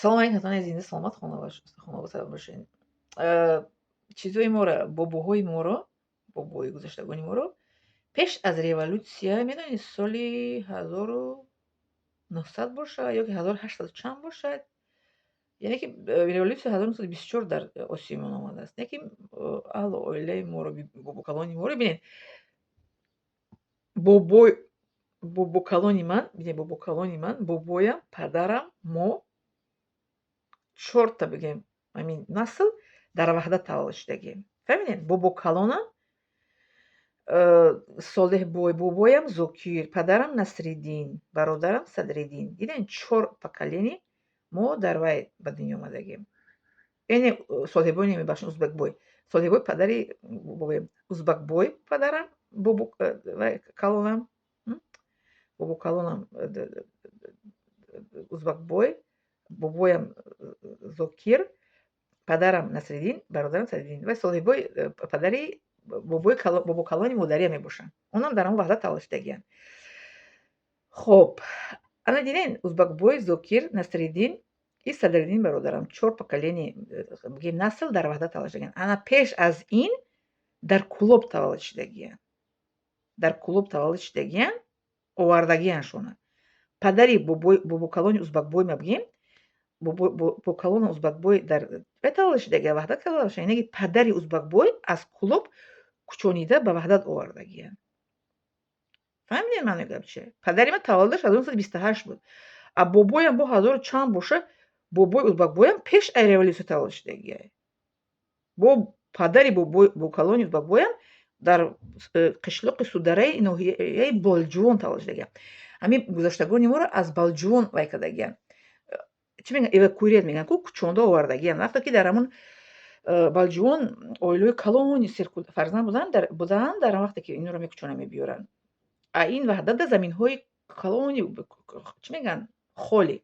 Салом алейкум, ҳатман зинда, саломат, хонавода бошед. Чизҳои моро, бобоҳои моро, бобои гузаштагони моро пеш аз революсия, медонед, соли 1900 бошад ё ки 1800 чанд бошад, яъне ки революсия 1924 дар Осиёи миёна омадааст. Не ки аҳлу оилаи моро, бобокалони моро бинед. Бобой, бобокалони ман, бинед, бобокалони ман, бобоям, падарам, мо чорта, бигем, ҳамин насл дар Ваҳдат таваллуд шудагием. Фаҳмидед? Бобокалонам Солеҳбой, бобоям Зокир, падарам Насриддин, бародарам Садриддин. Дидед, чор поколение мо дар вай ба дунё омадагием. Яъне Солеҳбой не, мебахшед, Узбакбой. Солеҳбой падари бобоям, Узбакбой падарам, бобо калонам, бобокалонам Узбакбой, бобоям Зокир, падарам Насриддин, бародарам Садриддин. Ва Солеҳбой падари бобои бобокалони модария мебошанд. Онам дар ҳамон Ваҳдат таваллуд шудагианд. Хоб, ана дидед, Узбакбой, Зокир, Насриддин и Садриддин бародарам. Чор поколение, бигем, насл дар Ваҳдат таваллуд шудагианд. Ана пеш аз ин дар Кӯлоб таваллуд шудагианд. Дар Кӯлоб таваллуд шудагианд, овардагианшона. Падари бобокалони Узбакбой ма, бигем, бобокалони Узбакбой дар вай таваллуд шудагия, Ваҳдат таваллуд шуда, яъне ки падари Узбакбой аз Кӯлоб кӯчонида ба Ваҳдат овардагианд. Фаҳмидед маънои гап чия? Падари ман таваллудаш 1928 буд. А бобоям бо ҳазору чанд боша, бобои Узбакбоям пеш аз революсия таваллуд шудагия. Бо падари бобокалони Узбакбоям дар қишлоқи Судараи ноҳияи Болҷувон таваллуд шудагиям. Ҳамин гузаштагони моро аз Балҷувон вай кардагиянд, чӣ мегӯянд, эвакуировать мегӯянд ку, кӯчонда овардагиянд. Вақте ки дар ҳамон Балҷувон оилаҳои калони фарзанд буданд, дар он вақте ки инҳоро мекӯчонанд, мебиёранд, а ин Ваҳдатда заминҳои калони, чӣ мегӯянд, холӣ.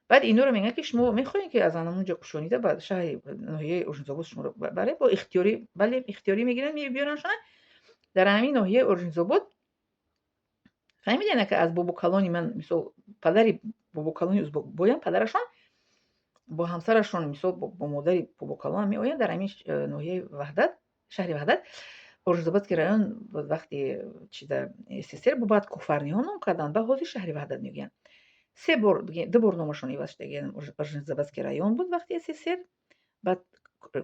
Баъд инҳоро мегӯянд, ки шумо мехоҳед, ки аз ҳамонҷо кӯчонида ба шаҳри ноҳияи Оржунзобод шуморо барем? Бо ихтиёрӣ, бале, ихтиёрӣ мегиранд, мебиёрандшона дар ҳамин ноҳияи Оржунзобод. Фаҳмидед, ки аз бобокалони ман, мисол, падари бобокалони боям, падарашон бо ҳамсарашон, мисол, бо модари бобокалонам меоянд дар ҳамин ноҳияи Ваҳдат, шаҳри Ваҳдат, Оржунзободский район. Вақти чида СССР бо баъд Кофарниҳон ном карданд, ба ҳозир шаҳри Ваҳдат мегӯянд. Се бор, ду бор номашон иваз шуда. Оржунзободский район буд вақти СССР, баъд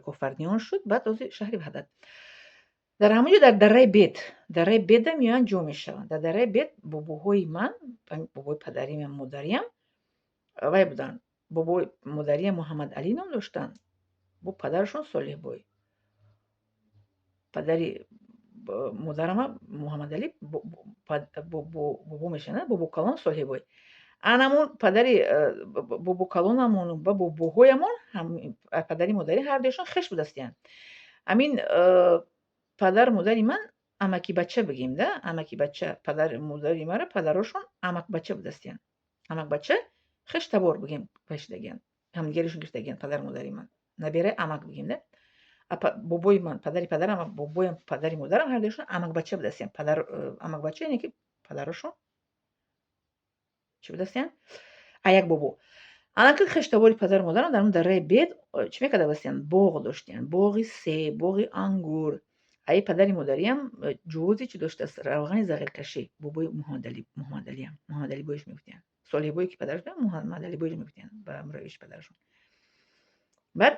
Кофарниҳон шуд, баъд ҳозир шаҳри Ваҳдат. Дар ҳамон ҷо, дар дараи Бед, дараи Беда меоянд, ҷо мешаванд. Дар дараи Бед бобоҳои ман, бобои падариам, модариам вай буданд. Бобои модариам Муҳаммадалӣ ном доштанд, бо падарашон Солеҳбой. Падари модарама Муҳаммадалӣ бобо мешавад, бобокалон Солеҳбой. Анамон падари бобокалонамон ва бобоҳоямон, падари модарӣ, ҳардуяшон хеш будастиянд. Ҳамин падару модари ман амакибача, бигем да, амакибача. Падари модари мара падарошон амакбача будастиянд. Амакбача, хештабор, бигем, пешидагиянд, ҳамдигаришон гирифтагиянд. Падару модари ман набераи амак, бигем да. Бобои ман, падари падарам ва бобоям, падари модарам, ҳардуяшон амакбача будастиянд. Падар амакбача, яъне ки падарошон чӣ будастиянд? А як бобо. Анаки хештабори падару модарам дар он дараи Бед чӣ мекарда будастиянд? Боғ доштиянд, боғи себ, боғи ангур. Аи падари модариам ҷувози чӣ доштааст, равғани зағиркашӣ. Бобои Муҳаммадалиам Муҳаммадалибоиш мегуфтиянд. Солеҳбое ки падараш буданд, Муҳаммадалибоиш мегуфтиянд ба ҳамроҳиш падарашон. Баъд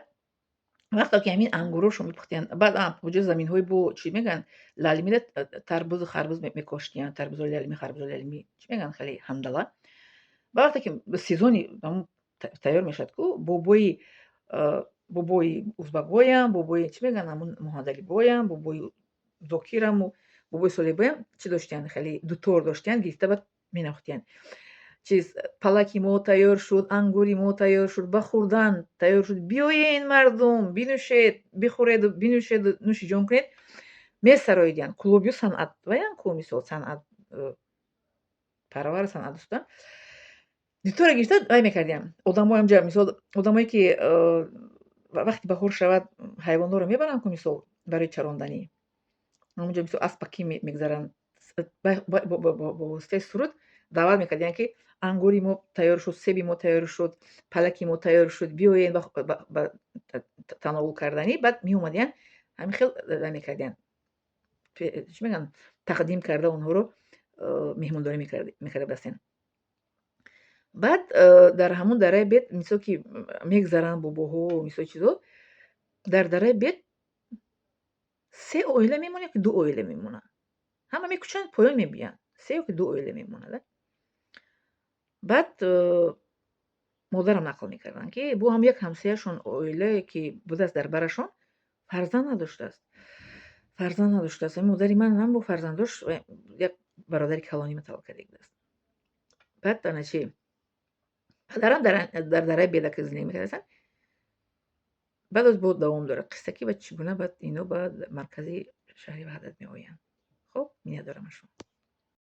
вақте ки ҳамин ангурошо мепухтиянд, баъд куҷо заминҳои бо, чӣ мегӯянд, лалмида тарбузу харбуз мекоштиянд, тарбузои лалмӣ, харбузои лалмӣ, чӣ мегӯянд, хеле ҳандала. Ба вақте ки сезони тайёр мешавад ку, бобои Узбакбоям, бобои, чӣ мегӯянд, ҳамун Муҳаммадалибоям, бобои Зокираму бобои Солеҳбоям чӣ доштиянд, хеле дутор доштиянд, гирифта баъд менавохтиянд. Чиз: «Палаки мо тайёр шуд, ангури мо тайёр шуд, ба хӯрдан тайёр шуд, биёен, мардум, бинӯшед, бихӯреду бинӯшеду нӯши ҷон кунед», месароидиянд. Клубю санъат ваян ку, мисол, санъат парвар, санъат дӯстан. Дутора гирифта вай мекардиям. Одамои ҳамҷа, мисол, одамое ки вақти баҳор шавад, ҳайвонҳоро мебаранд ку, мисол, барои чаронданӣ. Ҳамонҷо, мисол, аспакӣ мегзаранд. Бо воситаи суруд даъват мекардиянд, ки Ангури мо тайёр шуд, себи мо тайёр шуд, палаки мо тайёр шуд, биёед ба тановул карданӣ. Баъд меомадиянд, ҳамин хел мекардиянд, чӣ мегӯянд, тақдим карда, онҳоро меҳмондорӣ мекарда будастен. Баъд дар ҳамун дараи Бет, мисол, ки мегзаранд бобоҳо, мисол, чизо, дар дараи Бет се оила мемонад ё ки ду оила мемонад. Ҳама мекӯчанд, поён мебиёянд, се ё ки ду оила мемонад. Баъд модарам нақл мекарданд, ки бо ҳам як ҳамсояшон, оилае ки будааст дар барашон, фарзанд надоштааст, фарзанд надоштааст. Модари ман ҳам бо фарзандош, як бародари калонима таваллуд карда будааст. Баъд ана чи, падарам дар дараи Бедака зиндагӣ мекардастанд. Баъд аз бо давом дорад қисса, ки баъд чӣ гуна баъд ино ба маркази шаҳри Ваҳдат меоянд. Хоб, миннатдорам аз шумо.